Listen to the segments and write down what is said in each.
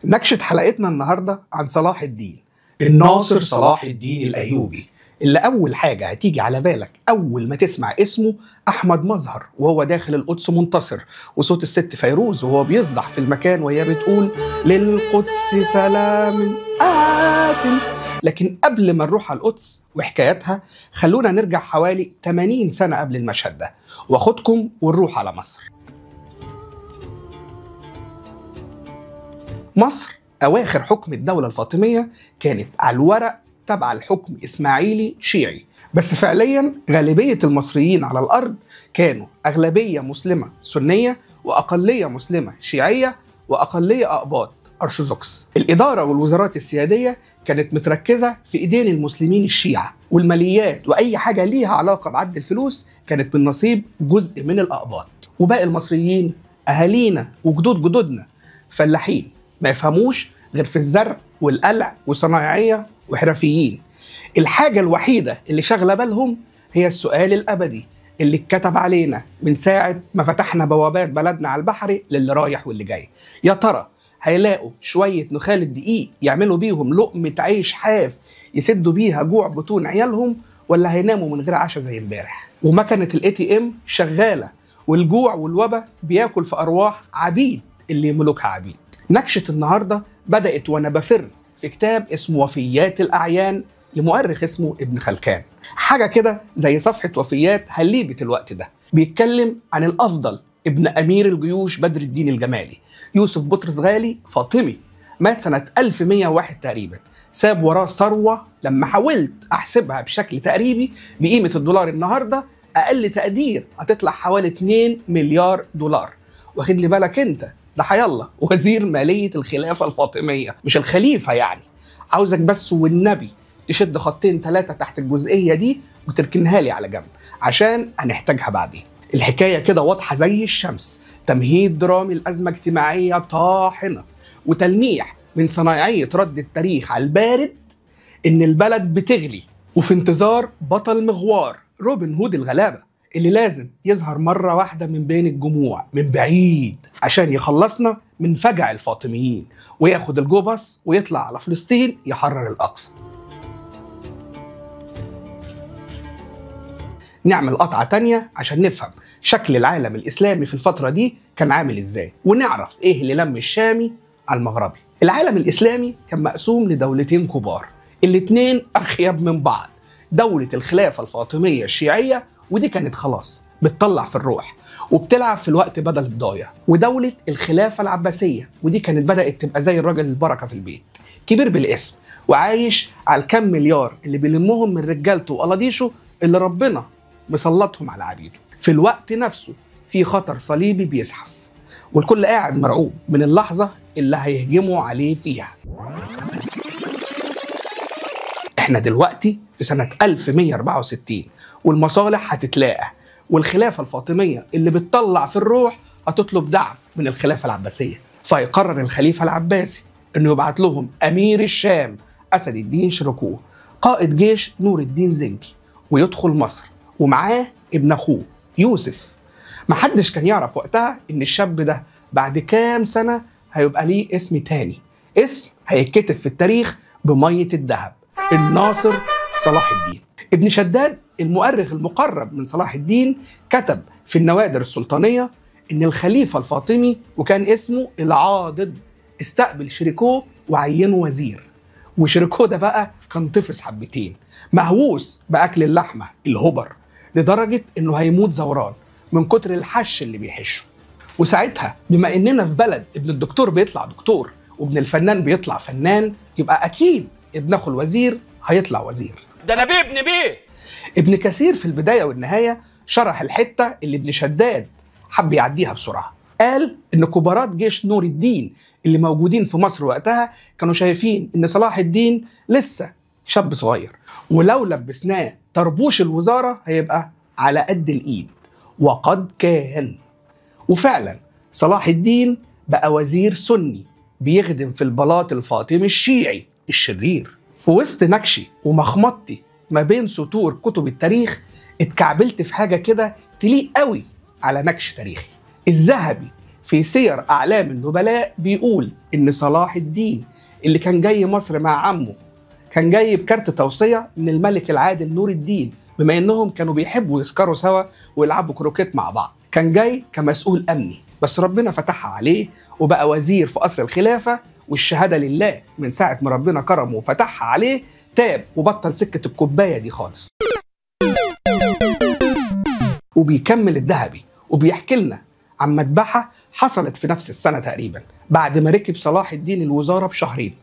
نكشة حلقتنا النهاردة عن صلاح الدين، الناصر صلاح الدين الأيوبي، اللي أول حاجة هتيجي على بالك أول ما تسمع اسمه أحمد مظهر وهو داخل القدس منتصر، وصوت الست فيروز وهو بيصدح في المكان وهي بتقول للقدس سلام آت. لكن قبل ما نروح على القدس وحكايتها خلونا نرجع حوالي 80 سنة قبل المشهد ده، واخدكم ونروح على مصر. مصر أواخر حكم الدولة الفاطمية كانت على الورق تبع الحكم إسماعيلي شيعي، بس فعليا غالبية المصريين على الأرض كانوا أغلبية مسلمة سنية وأقلية مسلمة شيعية وأقلية أقباط أرثوذكس. الإدارة والوزارات السيادية كانت متركزة في إيدين المسلمين الشيعة، والماليات وأي حاجة ليها علاقة بعد الفلوس كانت من نصيب جزء من الأقباط، وباقي المصريين أهالينا وجدود جدودنا فلاحين ما يفهموش غير في الزرع والقلع وصنايعية وحرفيين. الحاجة الوحيدة اللي شغلة بالهم هي السؤال الأبدي اللي اتكتب علينا من ساعة ما فتحنا بوابات بلدنا على البحر للي رايح واللي جاي، يا ترى هيلاقوا شوية نخال الدقيق يعملوا بيهم لقمة عيش حاف يسدوا بيها جوع بطون عيالهم، ولا هيناموا من غير عشاء زي امبارح؟ ومكنة ال ATM شغالة، والجوع والوبا بياكل في أرواح عبيد اللي يملكها عبيد. نكشة النهاردة بدأت وأنا بفر في كتاب اسمه وفيات الأعيان لمؤرخ اسمه ابن خلكان، حاجة كده زي صفحة وفيات هليبة الوقت ده. بيتكلم عن الأفضل ابن أمير الجيوش بدر الدين الجمالي، يوسف بطرس غالي فاطمي، مات سنة 1101 تقريبا، ساب وراه ثروة لما حاولت أحسبها بشكل تقريبي بقيمة الدولار النهاردة أقل تقدير هتطلع حوالي 2 مليار دولار. واخد لي بالك أنت، ده حيالله وزير مالية الخلافة الفاطمية مش الخليفة يعني. عاوزك بس والنبي تشد خطين ثلاثة تحت الجزئية دي وتركنها لي على جنب عشان هنحتاجها بعدين. الحكاية كده واضحة زي الشمس، تمهيد درامي لأزمة اجتماعية طاحنة، وتلميح من صنايعية رد التاريخ على البارد إن البلد بتغلي، وفي انتظار بطل مغوار روبن هود الغلابة اللي لازم يظهر مرة واحدة من بين الجموع من بعيد عشان يخلصنا من فجع الفاطميين وياخد الجوبس ويطلع على فلسطين يحرر الأقصى. نعمل قطعة تانية عشان نفهم شكل العالم الإسلامي في الفترة دي كان عامل إزاي، ونعرف إيه اللي لم الشامي على المغربي. العالم الإسلامي كان مقسوم لدولتين كبار، الاتنين أخيب من بعض. دولة الخلافة الفاطمية الشيعية، ودي كانت خلاص بتطلع في الروح وبتلعب في الوقت بدل الضايع، ودولة الخلافة العباسية، ودي كانت بدأت تبقى زي الراجل البركة في البيت، كبير بالاسم وعايش على الكم مليار اللي بيلمهم من رجالته وقلاضيشه اللي ربنا مسلطهم على عبيده. في الوقت نفسه في خطر صليبي بيزحف، والكل قاعد مرعوب من اللحظة اللي هيهجموا عليه فيها. احنا دلوقتي في سنة 1164 والمصالح هتتلاقى، والخلافة الفاطمية اللي بتطلع في الروح هتطلب دعم من الخلافة العباسية، فيقرر الخليفة العباسي انه يبعت لهم امير الشام اسد الدين شركوه قائد جيش نور الدين زنكي ويدخل مصر ومعاه ابن اخوه يوسف. محدش كان يعرف وقتها ان الشاب ده بعد كام سنة هيبقى ليه اسم تاني، اسم هيتكتب في التاريخ بمية الذهب، الناصر صلاح الدين. ابن شداد المؤرخ المقرب من صلاح الدين كتب في النوادر السلطانية إن الخليفة الفاطمي وكان اسمه العاضد استقبل شريكوه وعينه وزير، وشريكوه ده بقى كان طفس حبتين، مهووس بأكل اللحمة الهبر لدرجة إنه هيموت زوران من كتر الحش اللي بيحشه. وساعتها بما إننا في بلد ابن الدكتور بيطلع دكتور وابن الفنان بيطلع فنان، يبقى أكيد ابن أخو الوزير هيطلع وزير. ده أنا بيه ابن بيه. ابن كثير في البداية والنهاية شرح الحتة اللي ابن شداد حب يعديها بسرعة. قال إن كبارات جيش نور الدين اللي موجودين في مصر وقتها كانوا شايفين إن صلاح الدين لسه شاب صغير، ولو لبسناه طربوش الوزارة هيبقى على قد الإيد، وقد كان. وفعلا صلاح الدين بقى وزير سني بيخدم في البلاط الفاطمي الشيعي الشرير. في وسط نكشي ومخمطتي ما بين سطور كتب التاريخ اتكعبلت في حاجة كده تليق قوي على نكش تاريخي. الذهبي في سير أعلام النبلاء بيقول إن صلاح الدين اللي كان جاي مصر مع عمه كان جاي بكارت توصية من الملك العادل نور الدين، بما إنهم كانوا بيحبوا يسكروا سوا ويلعبوا كروكيت مع بعض. كان جاي كمسؤول أمني، بس ربنا فتحها عليه وبقى وزير في قصر الخلافة، والشهادة لله من ساعة ما ربنا كرمه وفتحها عليه تاب وبطل سكة الكوباية دي خالص. وبيكمل الذهبي وبيحكي لنا عن مذبحة حصلت في نفس السنة تقريبا بعد ما ركب صلاح الدين الوزارة بشهرين،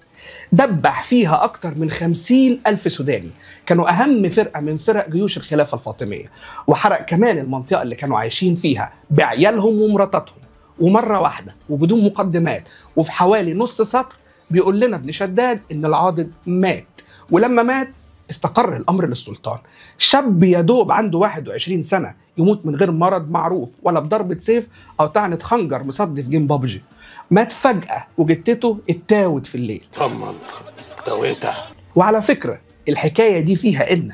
دبح فيها أكتر من 50,000 سوداني كانوا أهم فرقة من فرق جيوش الخلافة الفاطمية، وحرق كمان المنطقة اللي كانوا عايشين فيها بعيالهم ومراتاتهم. ومرة واحدة وبدون مقدمات وفي حوالي نص سطر بيقول لنا ابن شداد إن العاضد مات، ولما مات استقر الأمر للسلطان. شاب يدوب عنده 21 سنة يموت من غير مرض معروف ولا بضربة سيف أو طعنة خنجر مصدي في جيم بابجي. مات فجأة وجتته اتاوت في الليل. طمن تويتها. وعلى فكرة الحكاية دي فيها إن،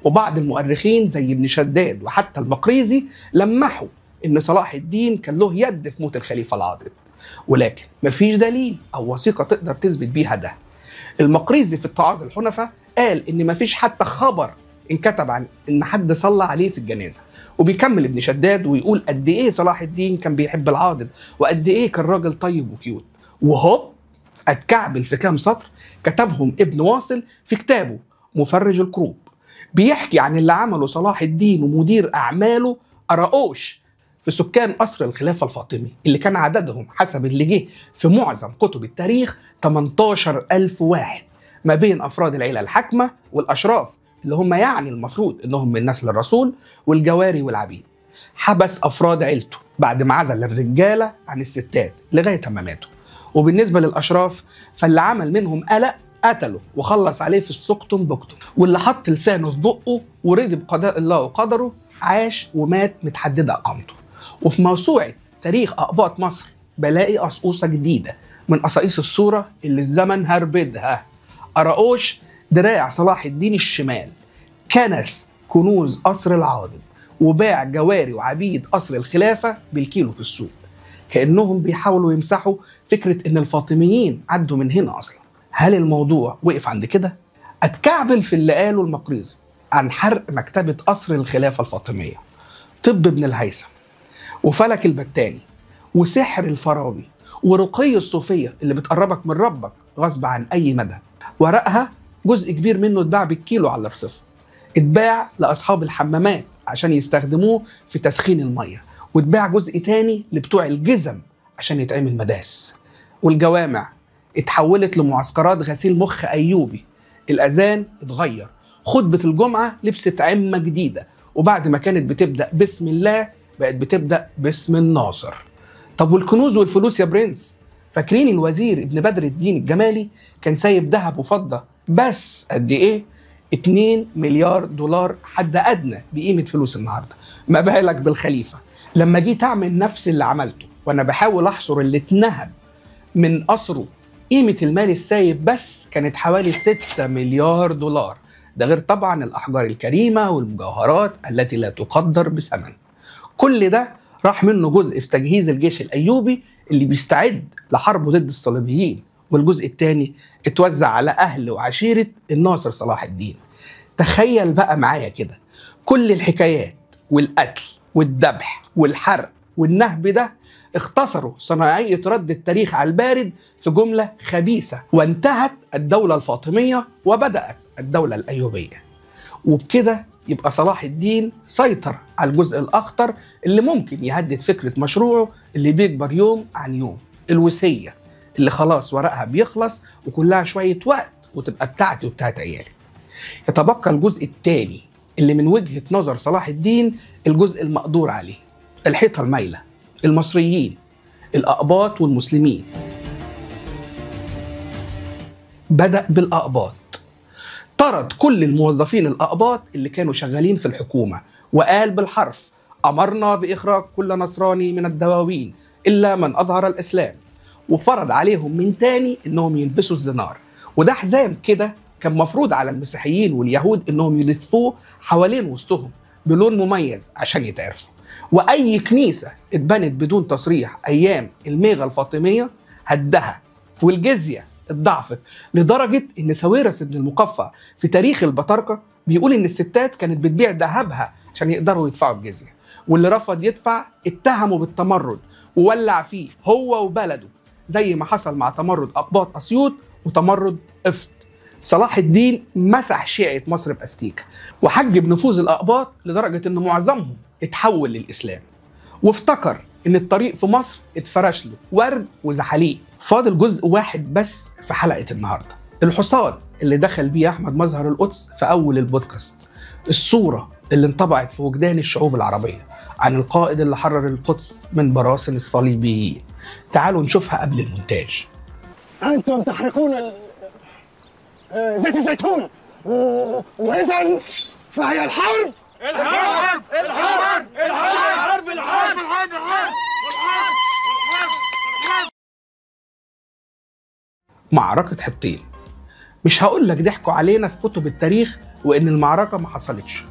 وبعض المؤرخين زي ابن شداد وحتى المقريزي لمحوا إن صلاح الدين كان له يد في موت الخليفة العاضد، ولكن مفيش دليل أو وثيقة تقدر تثبت بيها ده. المقريزي في التعاظ الحنفاء قال إن مفيش حتى خبر انكتب عن إن حد صلى عليه في الجنازة. وبيكمل ابن شداد ويقول قد إيه صلاح الدين كان بيحب العاضد وقد إيه كان راجل طيب وكيوت. وهوب اتكعبل في كام سطر كتبهم ابن واصل في كتابه مفرج الكروب، بيحكي عن اللي عمله صلاح الدين ومدير أعماله أراؤوش في سكان قصر الخلافة الفاطمي اللي كان عددهم حسب اللي جه في معظم كتب التاريخ 18,000 واحد، ما بين أفراد العيلة الحاكمة والأشراف اللي هم يعني المفروض إنهم من نسل الرسول والجواري والعبيد. حبس أفراد عيلته بعد ما عزل الرجالة عن الستات لغاية ما ماتوا. وبالنسبة للأشراف فاللي عمل منهم قلق قتله وخلص عليه في السقطم بكتم، واللي حط لسانه في بقه ورضي بقضاء الله وقدره عاش ومات متحددة إقامته. وفي موسوعة تاريخ أقباط مصر بلاقي قصقوصة جديدة من قصاقيص الصورة اللي الزمن هربدها. أراؤوش دراع صلاح الدين الشمال كنس كنوز قصر العاضد وباع جواري وعبيد قصر الخلافة بالكيلو في السوق، كأنهم بيحاولوا يمسحوا فكرة إن الفاطميين عدوا من هنا أصلا. هل الموضوع وقف عند كده؟ أتكعبل في اللي قاله المقريزي عن حرق مكتبة قصر الخلافة الفاطمية، طب ابن الهيثم وفلك البتاني وسحر الفارابي ورقي الصوفية اللي بتقربك من ربك غصب عن أي مدى. ورقها جزء كبير منه اتباع بالكيلو على الرصيف، اتباع لأصحاب الحمامات عشان يستخدموه في تسخين المية، واتباع جزء تاني لبتوع الجزم عشان يتعمل مداس. والجوامع اتحولت لمعسكرات غسيل مخ أيوبي، الأذان اتغير، خطبة الجمعة لبست عمة جديدة، وبعد ما كانت بتبدأ بسم الله بقت بتبدأ باسم الناصر. طب والكنوز والفلوس يا برنس؟ فاكرين الوزير ابن بدر الدين الجمالي كان سايب ذهب وفضة بس قد ايه؟ 2 مليار دولار حد ادنى بقيمة فلوس النهارده. ما بالك بالخليفة لما جيت اعمل نفس اللي عملته وانا بحاول احصر اللي اتنهب من قصره، قيمة المال السايب بس كانت حوالي 6 مليار دولار، ده غير طبعا الاحجار الكريمة والمجوهرات التي لا تقدر بثمن. كل ده راح منه جزء في تجهيز الجيش الأيوبي اللي بيستعد لحربه ضد الصليبيين، والجزء الثاني اتوزع على أهل وعشيرة الناصر صلاح الدين. تخيل بقى معايا كده كل الحكايات والقتل والذبح والحرق والنهب ده اختصروا صناعية رد التاريخ على البارد في جملة خبيثة، وانتهت الدولة الفاطمية وبدأت الدولة الأيوبية. وبكده يبقى صلاح الدين سيطر على الجزء الأخطر اللي ممكن يهدد فكرة مشروعه اللي بيكبر يوم عن يوم، الوصية اللي خلاص ورقها بيخلص وكلها شوية وقت وتبقى بتاعتي وبتاعت عيالي. يتبقى الجزء الثاني اللي من وجهة نظر صلاح الدين الجزء المقدور عليه، الحيطة المايلة، المصريين، الأقباط والمسلمين. بدأ بالأقباط، طرد كل الموظفين الأقباط اللي كانوا شغالين في الحكومة، وقال بالحرف: أمرنا بإخراج كل نصراني من الدواوين إلا من أظهر الإسلام. وفرض عليهم من تاني إنهم يلبسوا الزنار، وده حزام كده كان مفروض على المسيحيين واليهود إنهم يلفوه حوالين وسطهم بلون مميز عشان يتعرفوا. واي كنيسة اتبنت بدون تصريح ايام الميغا الفاطمية هدها، والجزيه اتضاعفت لدرجة ان ساويرس بن المقفع في تاريخ البطاركه بيقول ان الستات كانت بتبيع ذهبها عشان يقدروا يدفعوا الجزية، واللي رفض يدفع اتهموا بالتمرد وولع فيه هو وبلده، زي ما حصل مع تمرد اقباط اسيوط وتمرد قفط. صلاح الدين مسح شيعة مصر باستيكة وحجب نفوذ الأقباط لدرجة إن معظمهم اتحول للإسلام، وافتكر إن الطريق في مصر اتفرش له ورد وزحاليق. فاضل جزء واحد بس في حلقة النهاردة، الحصان اللي دخل بيه أحمد مظهر القدس في أول البودكاست، الصورة اللي انطبعت في وجدان الشعوب العربية عن القائد اللي حرر القدس من براثن الصليبيين. تعالوا نشوفها قبل المونتاج. أنتم تحرقون زيت الزيتون، وإذا فهي الحرب الحرب الحرب الحرب الحرب الحرب الحرب. معركة حطين. مش هقول لك ضحكوا علينا في كتب التاريخ وإن المعركة ما حصلتش،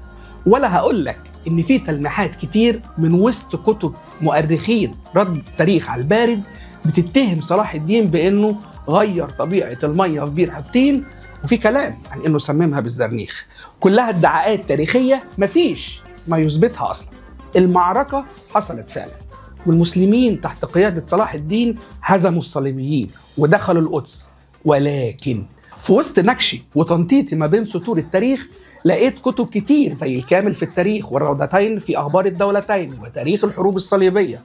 ولا هقول لك إن في تلميحات كتير من وسط كتب مؤرخين رد التاريخ على البارد بتتهم صلاح الدين بإنه غير طبيعة المية في بير حطين، وفي كلام عن إنه سممها بالزرنيخ. كلها ادعاءات تاريخية مفيش ما يثبتها أصلا. المعركة حصلت فعلا، والمسلمين تحت قيادة صلاح الدين هزموا الصليبيين ودخلوا القدس، ولكن في وسط نكشي وتنطيطي ما بين سطور التاريخ لقيت كتب كتير زي الكامل في التاريخ والروضتين في أخبار الدولتين وتاريخ الحروب الصليبية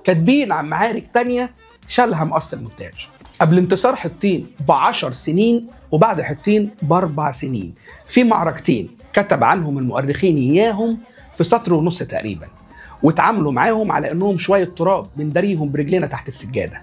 كاتبين عن معارك تانية شالها مقص المونتاج. قبل انتصار حطين ب10 سنين وبعد حطين ب4 سنين في معركتين كتب عنهم المؤرخين إياهم في سطر ونص تقريبا، واتعاملوا معاهم على انهم شوية تراب بندريهم برجلنا تحت السجادة.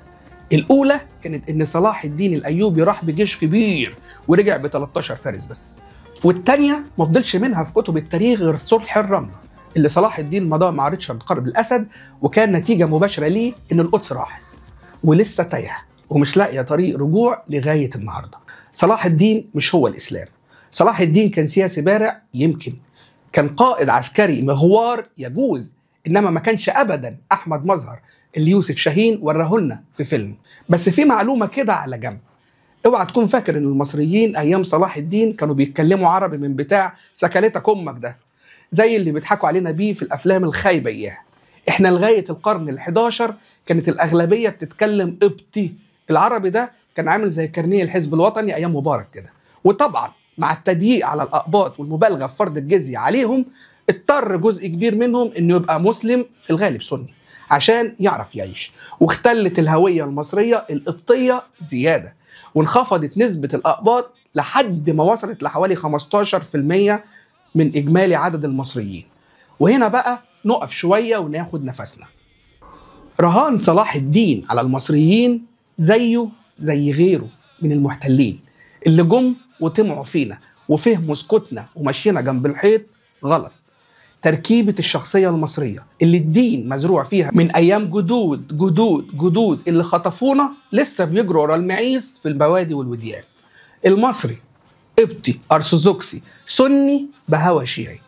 الاولى كانت ان صلاح الدين الايوبي راح بجيش كبير ورجع ب 13 فارس بس، والثانية ما فضلش منها في كتب التاريخ غير صلح الرملة اللي صلاح الدين مضاه مع ريتشارد قرب الاسد، وكان نتيجة مباشرة ليه ان القدس راحت ولسه تايهه ومش لاقيه طريق رجوع لغاية النهارده. صلاح الدين مش هو الاسلام. صلاح الدين كان سياسي بارع يمكن، كان قائد عسكري مغوار يجوز، انما ما كانش ابدا احمد مظهر اللي يوسف شاهين وراهولنا في فيلم. بس في معلومة كده على جنب، اوعى تكون فاكر ان المصريين ايام صلاح الدين كانوا بيتكلموا عربي من بتاع سكلتك امك ده زي اللي بيضحكوا علينا بيه في الافلام الخايبة اياها. احنا لغاية القرن ال11 كانت الاغلبية بتتكلم قبطي، العربي ده كان عامل زي كارنيه الحزب الوطني ايام مبارك كده. وطبعا مع التضييق على الاقباط والمبالغة في فرض الجزية عليهم اضطر جزء كبير منهم انه يبقى مسلم في الغالب سني عشان يعرف يعيش، واختلت الهوية المصرية القبطية زيادة، وانخفضت نسبه الاقباط لحد ما وصلت لحوالي 15% من اجمالي عدد المصريين. وهنا بقى نقف شوية وناخد نفسنا. رهان صلاح الدين على المصريين زيه زي غيره من المحتلين اللي جم وطمعوا فينا وفهموا سكوتنا ومشينا جنب الحيط غلط. تركيبة الشخصية المصرية اللي الدين مزروع فيها من أيام جدود جدود جدود اللي خطفونا لسه بيجروا ورا المعيز في البوادي والوديان. المصري قبطي أرثوذكسي سني بهوى شيعي،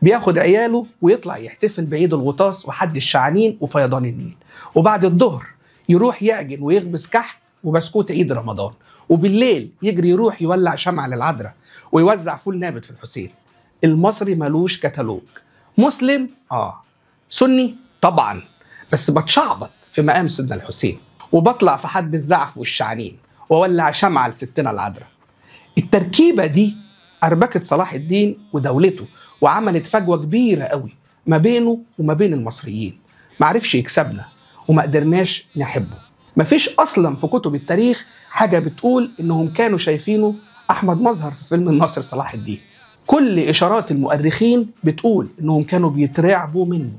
بياخد عياله ويطلع يحتفل بعيد الغطاس وحد الشعانين وفيضان النيل، وبعد الظهر يروح يعجن ويخبز كحك وبسكوت عيد رمضان، وبالليل يجري يروح يولع شمعة للعذراء ويوزع فول نابت في الحسين. المصري ملوش كتالوج، مسلم سني طبعا، بس بتشعبط في مقام سيدنا الحسين وبطلع في حد الزعف والشعنين وولع شمعة لستنا العذراء. التركيبة دي أربكت صلاح الدين ودولته وعملت فجوة كبيرة قوي ما بينه وما بين المصريين، معرفش يكسبنا وما قدرناش نحبه. مفيش أصلا في كتب التاريخ حاجة بتقول إنهم كانوا شايفينه أحمد مظهر في فيلم الناصر صلاح الدين. كل إشارات المؤرخين بتقول إنهم كانوا بيترعبوا منه،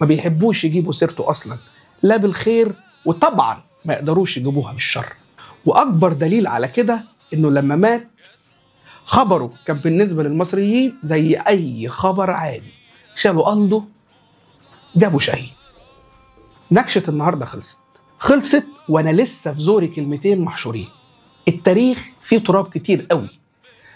ما بيحبوش يجيبوا سيرته أصلا لا بالخير، وطبعا ما يقدروش يجيبوها بالشر. وأكبر دليل على كده إنه لما مات خبره كان بالنسبة للمصريين زي أي خبر عادي، شالوا قلده جابوا شاهين. نكشة النهاردة خلصت وأنا لسه في زوري كلمتين محشورين. التاريخ فيه تراب كتير قوي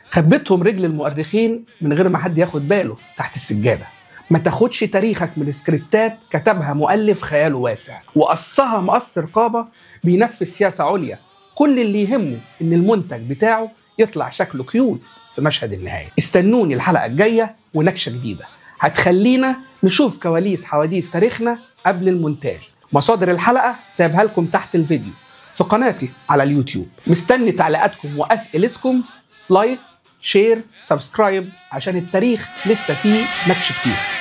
خبتهم رجل المؤرخين من غير ما حد ياخد باله تحت السجادة، ما تاخدش تاريخك من سكريبتات كتبها مؤلف خياله واسع وقصها مقص رقابة بينفذ سياسة عليا، كل اللي يهمه إن المنتج بتاعه يطلع شكله cute في مشهد النهاية. استنوني الحلقة الجاية ونكشة جديدة هتخلينا نشوف كواليس حواديت تاريخنا قبل المونتاج. مصادر الحلقة سايبها لكم تحت الفيديو في قناتي على اليوتيوب. مستني تعليقاتكم وأسئلتكم، like، share، subscribe، عشان التاريخ لسه فيه نكش كتير.